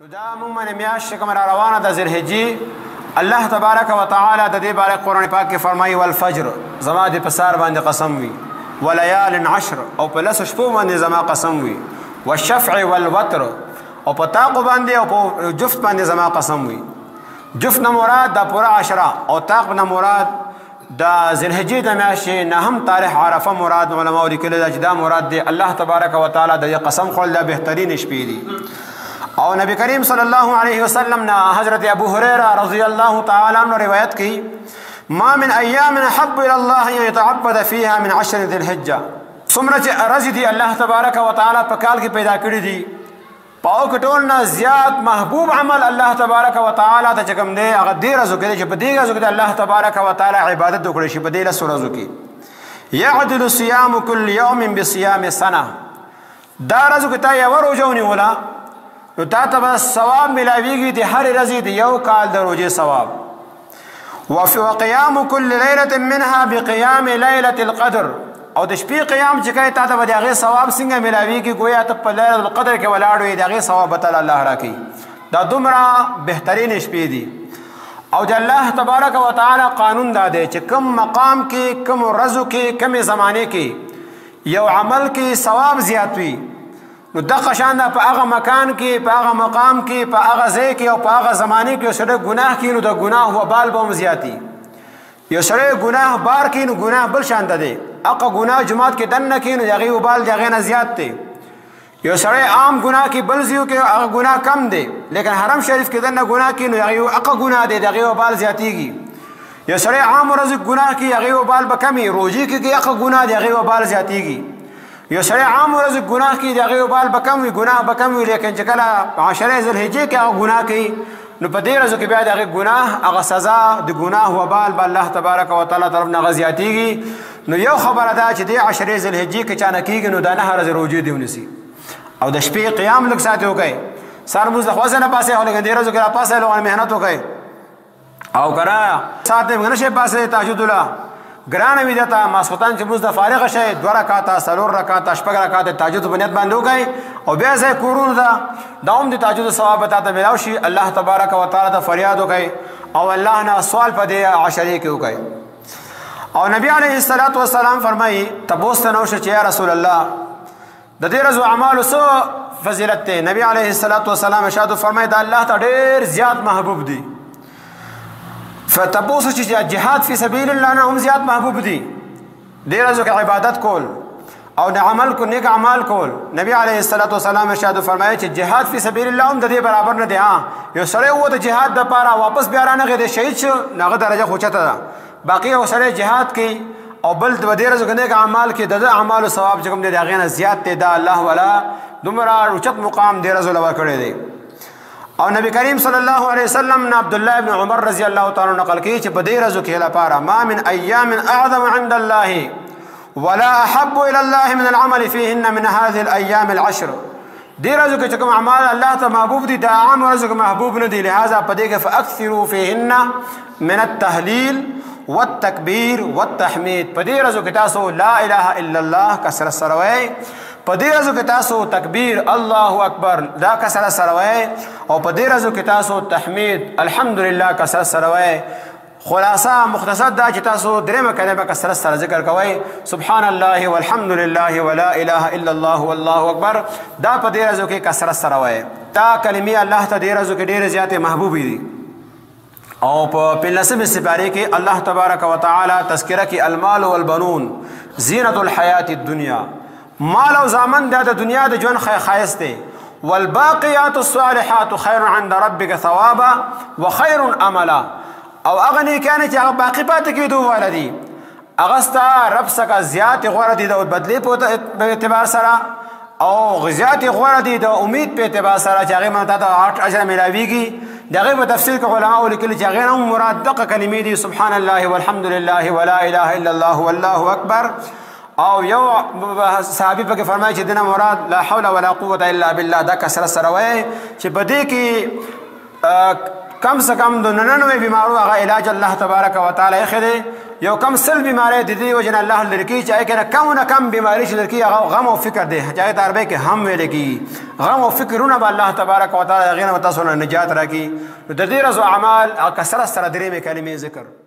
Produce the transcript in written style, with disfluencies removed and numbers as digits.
نو دا موږ باندې میاشت چې کومه را روانه ده ذوالحجې، الله تبارک وتعالی د دې باره قرآن پاک کې فرمایي والفجر، زما د په سهار باندې قسم وي، وليال عشر، او په لسو شپو باندې زما قسم وي، والشفع والوتر، او په طاقو باندې او په جفت باندې زما قسم وي. جفت نه مراد د پوره عشره او طاق نه مراد د ذوالحجې د میاشتې نهم تاریخ عرفه مراد علماو لیکلی ده چې دا مراد دی. الله تبارک وتعالی د دې قسم خوړل دا بهترین شپې دي. او نبی کریم صلی الله علیه وسلم نه حضرت ابو هريره رضی الله تعالی عنہ روایت کی، ما من ایام احب الى الله ان يتعبد فيها من عشر ذي الحجه. څومره چې ورځې دي الله تبارک وتعالی په کال کې پیدا کړي دي، په هغو کې ټول نه زیات محبوب عمل الله تبارک وتعالی ته چې کوم دی هغه دې ورځو کې دی چې په دې ورځو کې د الله تبارک وتعالی عبادت وکړی شي. په دې لسو ورځو کې يعدل صيام كل يوم بصيام سنه، دا ورځو کې تا یوه روژه ونیوله نو تا ته به ثواب ملاویږي د هرې ورځې د یو کال د روژې ثواب. وقیام كل لیلة منها بقیام لیلة القدر، او د شپې قیام چې کوې تا ته به د هغې ثواب څنګه ملاویږي، ګویا ته په لیلة القدر کې ولاړ وې، د هغې ثواب به تعالی الله راکوي. دا دومره بهترینې شپې دي. او د الله تبارک وتعالی قانون دا دی چې کوم مقام کې، کوم ورځو کې، کومې زمانې کې یو عمل کې ثواب زیات وي، نو دغه شان ده په هغه مکان کې، په هغه مقام کې، په هغه ځای کې او په هغه زمانې کې یو سړی ګناه کوي نو د ګناه وبال به هم زیات وي. یو سړی ګناه بار کوي نو ګناه بل شان ده دی، هغه ګناه جومات کې دننه کوي نو د هغې وبال د هغې نه زیات دی. یو سړی عام ګناه کې بل ځای کې هغه ګناه کم دی، لیکن حرم شریف کې دننه ګناه کوي نو د هغې هغه ګناه دی، د هغې وبال زیاتېږي. یو سړی عام ورځ ګناه کوي هغې وبال به کم وي، روژې کې کوي هغه ګناه دی، هغې وبال زیاتېږي. یو سړی عام ورځ ګناه کوي د هغې وبال به کم وي، ګناه به کم وي، لیکن چې کله عشره ذوالحجې کې هغه ګناه کوي نو په دې ورځو کې بیا د هغې ګناه هغه سزا د ګناه وبال به الله تبارک وتعالی طرف نه هغه زیاتېږي. نو یو خبره ده چې دې عشرې ذوالحجې کې چا نه کېږي نو دا نهه ورځې روژې دې ونیسي او د شپې قیام لږ ساعت وکړئ، سهار لمونځ د خوځه نه پاسئ، خو لږ دې ورځو کې راپاڅئ، لږ محنت وکړئ او که نه ساعت دې نه شئ پاڅېدی تهجد له ګرانه وي درته، ماسخوتن چې لمونځ ته فارغه شئ 2 رکعته، 4 رکعته، 6 رکعته تهجد په نیت باندې وکړئ او بیا ځئ کورونو ته، دا هم د تهجد ثواب به تاته میلاو شي. الله تبارک وتعالی ته فریاد وکړئ او الله نه سوال په دې عشرې کې وکړئ. او نبی علیه الصلاة والسلام فرمایي تپوس ته نه وشو چې یا رسول الله د دې ورځو اعمالو څه فضیلت دی؟ نبی علیه الصلاة والسلام ارشاد فرمایي دا الله ته ډېر زیات محبوب دي. فتپوس چې جهاد فی سبیل الله نه هم زیات محبوب دي، دې ورځو کې عبادت کول او د عمل کو نیک اعمال کول. نبی علیه الصلاة والسلام ارشاد فرمایي چې جهاد فی سبیل الله هم د دې برابر نه دی. ها یو سړی ووت جهاد دپاره واپس بیا رانغی دی شهید شو، نو هغه درجه خو چته ده. باقي یو سړی جهاد کوي او بل په دې ورځو کې نیک اعمال کې د ده اعمالو ثواب چې کوم دی د هغې نه زیات دی. دا الله ولا دومره اوچت مقام دې ورځو له ورکړی دی. او نبی کریم صلی الله علیه وسلم نه عبد الله ابن عمر رضی الله تعالی عنہ نقل کوي چې په دې ورځو کې لپاره ما من ایام اعظم عند الله ولا احب الى الله من العمل فيهن من هذه الايام العشر. دې ورځو کې چې کوم اعمال الله ته محبوب دي دا عام ورځو کې محبوب نه دي، لهذا په دې کې فاکثروا فيهن من التهلیل والتکبیر والتحمید. په دې ورځو کې تاسو لا اله الا الله کثرت سره وایئ، په دې ورځو کې تاسو تکبیر الله اکبر دا کثرت سره وایئ، او په دې ورځو کې تاسو تحمید الحمدلله کثرت سره وایئ. خلاصه مختصر دا چې تاسو درېمه کلمه کثرت سره ذکر کوئ، سبحان الله والحمد لله ولا اله الا الله والله اکبر، دا په دې ورځو کې کثرت سره وایئ. دا کلمې الله ته دې ورځو کې ډېرې زیاتې محبوبې دي. او په پنځلسمې سپارې کې الله تبارک وتعالی تذکره کې المال والبنون زینت الحیات الدنیا، مال او زامن دا د دنیا د ژوند ښایست دی، والباقیات الصالحات خیر عند ربک ثوابا وخیر املا. او هغه نیکان چې هغه باقي پاتې کېدو والا دي هغه ستا رب څخه زیاتې غوره دي د بدلې په اعتبار سره، او زیاتې غوره دي د امید په اعتبار سره چې هغې باندې تا ته غټ اجر میلاویږي. د هغې په تفسیر کې علماو لیکلي چې هغې نه هم مراد دغه کلمې دي سبحان الله والحمد لله ولا اله الا الله والله اکبر. او یو صحابي پکې فرمایي چې دنه مراد لا حول ولا قوة الا بالله دا کثرت سره وایي چې په دې کې کم سے کم د 99 بیمارو هغه علاج الله تبارک وتعالى یې خره یو کم سل بیماری د دې وجه نه الله لري کی چې کنه کم نه کم بیماری چې لري هغه غم او فکر دی چې ته عربی کې هم ویل کی غم او فکرونه به الله تبارک وتعالى هغه نه تاسو نه نجات راکړي. نو د دې ورځو اعمال او کثرت سره درې مې کلمې ذکر.